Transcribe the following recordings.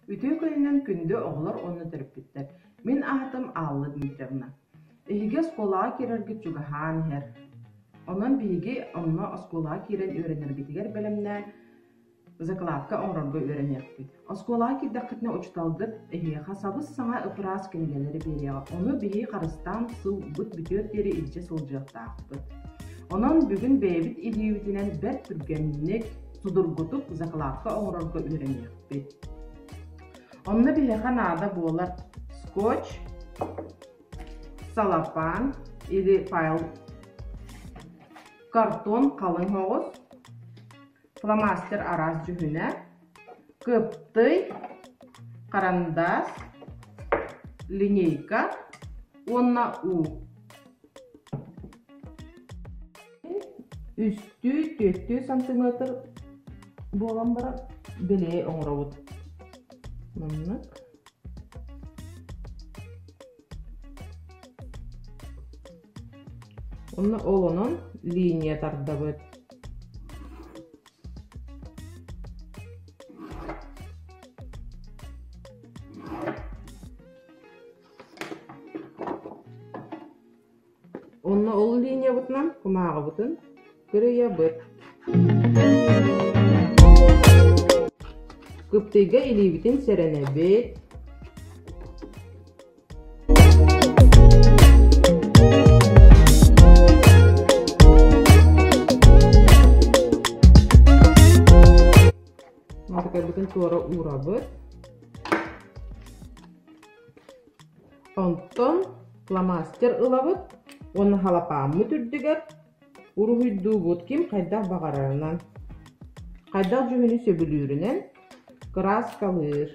Үтүө күнүнэн күндү оҕолор уонна төрөппүттэр! Мин аатым Алла Дмитриевна. Эһиги оскуолаҕа киирэргит чугаһаан иһэр. Онон биһиги онно оскуолаҕа киирэн үөрэнэргитигэр бэлэмнээн закладка оҥорорго үөрэниэхпит. Оскуолаҕа киирдэххитинэ учууталгыт эһиэхэ сабыс-саҥа ыпыраас кинигэлэри биэриэҕэ. Ону биһиги харыстаан сылбыт бүтүөр диэри илдьэ сылдьыахтаахпыт. Онон бүгүн бэйэбит илиибитинэн бэрт түргэнник, судургутук закладка оҥорорго үөрэниэхпит. Онно биһиэхэ наада буолар скотч, салапаан или файл, картон халыҥ оҕус, фломастер араас дьүһүнэ, кыптый, харандаас, линейка уонна уу. Үстүү, түөртүү сантиметр буолан баран бэлиэ оҥоробут. Маннык. Уонна ол онон линия тардабыт. Онно ол линиябытынан кумааҕыбытын кырыйабыт. Кыптыйга илиибитин сэрэнэбит. Мантыкайбытын туора уурабыт. Онтон фломастер ылабыт уонна халапааммыт үрдүгэр уруһуйдуубут ким хайдах баҕарарынан, хайдах дьүһүнү сөбүлүүрүнэн кырааскалыыр.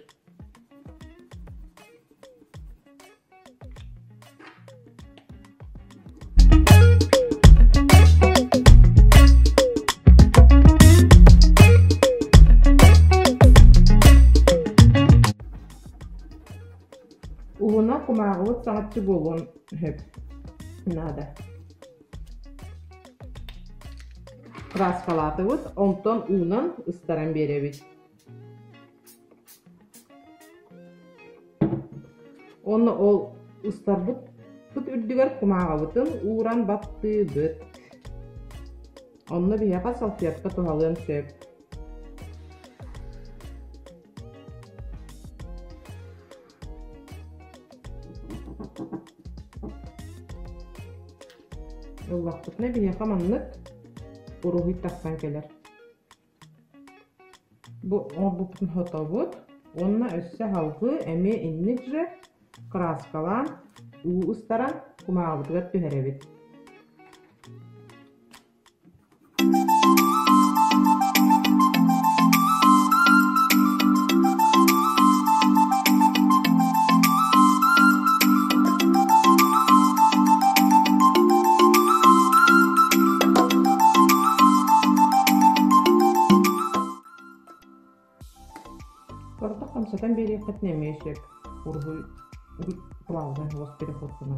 Уһуна кумааҕыбыт саҥаччы буолуон сөп наада. Кырааскалаатыбыт, онтон уунан ыстаран биэрэбит. Уонна ол ыстарбыппыт үрдүгэр кумааҕыбытын ууран баттыыбыт. Онно биһиэхэ салфетка туһалыан сөп. Ыллахпытына биһиэхэ маннык уруһуй тахсан кэлэр. Бу оҥорбуппутун хотобут уонна өссө салгыы эмиэ инник же кырааскалаан уу ыстаран кумааҕыбытыгар түһэрэбит. Ордук хамсатан биэриэххитин эмиэ сөп. Уруһуй плавный хвост переход гына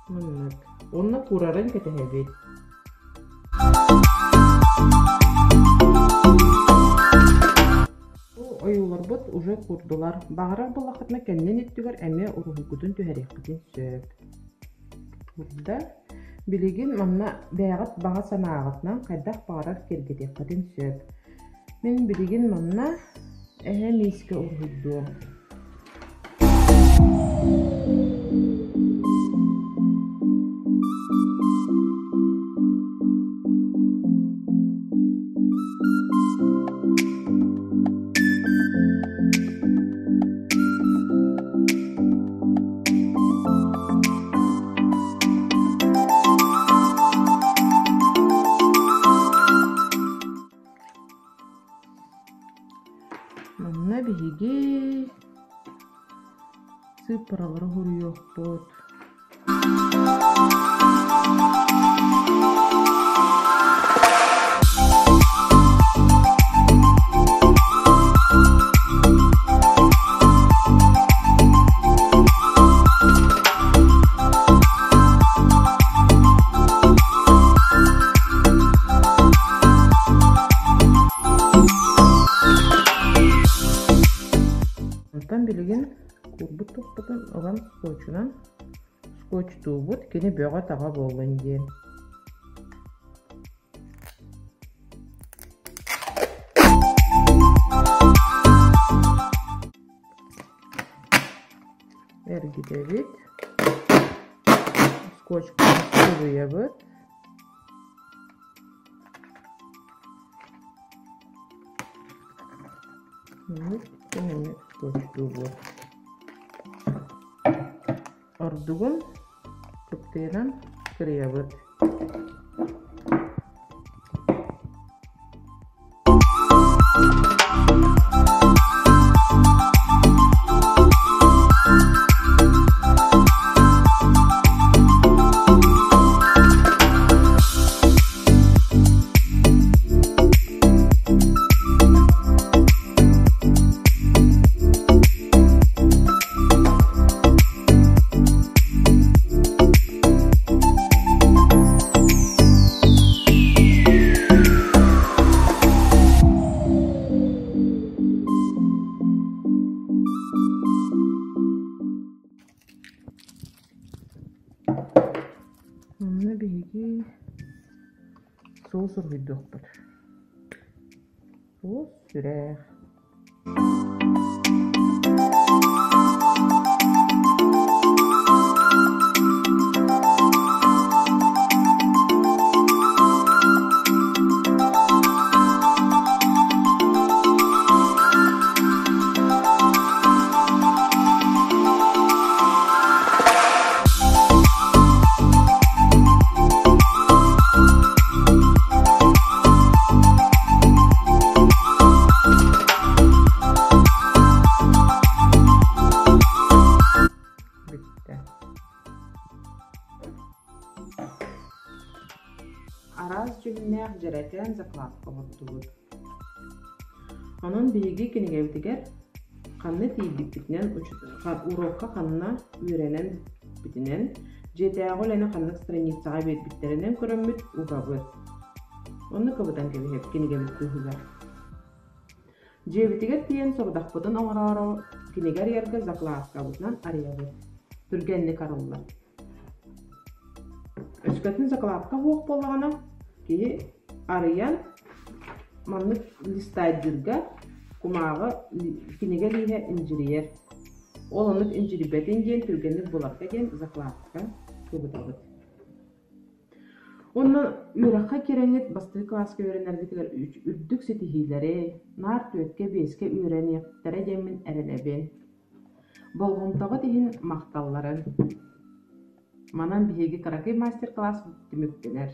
Маннык. Уонна куурарын кэтэһэбит. Бу ойууларбыт уже куурдулар. Баҕарар буоллаххытына кэннин өттүгэр эмиэ уруһуйгутун түһэриэххитин сөп. Куурда. Билигин манна бэйэҕит баҕа санааҕытынан хайдах баҕарар киэргэтиэххитин сөп. Мин билигин манна эһэ миискэ уруһуйдуом. Манна биһиги сыыппаралары суруйуохпут. билигин куурбут туппутун ылан скотчунан скотчтуубут, кини бөҕө-таҕа буоллун диэн. Эргитэбит, скотчпутун суруйабыт. Скотчтуубут. Ордугун кыптыынан кырыйабыт. Онно биһиги суол суруйдуохпут. Суол сүрэх. Бүттэ. Араас дьүһүннээх дьэрэкээн закладка оҥордубут. Онон биһиги кинигэбитигэр ханна тиийбиппитинэн, уруокка ханна үөрэнэн бүппүтүнэн, дьиэтээҕи үлэни ханнык страницаҕа биэрбиттэринэн көрөммүт угабыт. Онно кыбытан кэбиһэбит кинигэбит быыһыгар. Дьиэбитигэр тиийэн сорудахпытын оҥороору кинигэ арыйарга закладкабытынан арыйабыт. Түргэнник арыллар. Өскөтүн закладка суох буоллаҕына, киһи арыйан маннык листайдыырга кумааҕы кинигэ лииһэ индьирийэр. Ол оннук индьирийбэтин диэн түргэнник буларга диэн закладка кыбытабыт. Уонна үөрэххэ киирэҥҥит бастакы кылааска үөрэнэргитигэр үрдүк ситиһиилэри, наар түөрткэ-биэскэ үөрэниэхтэрэ диэммин эрэнэбин. Болҕомтоҕут иһин махталларын. Манан биһиги кыракый мастер-класс түмүктэнэр.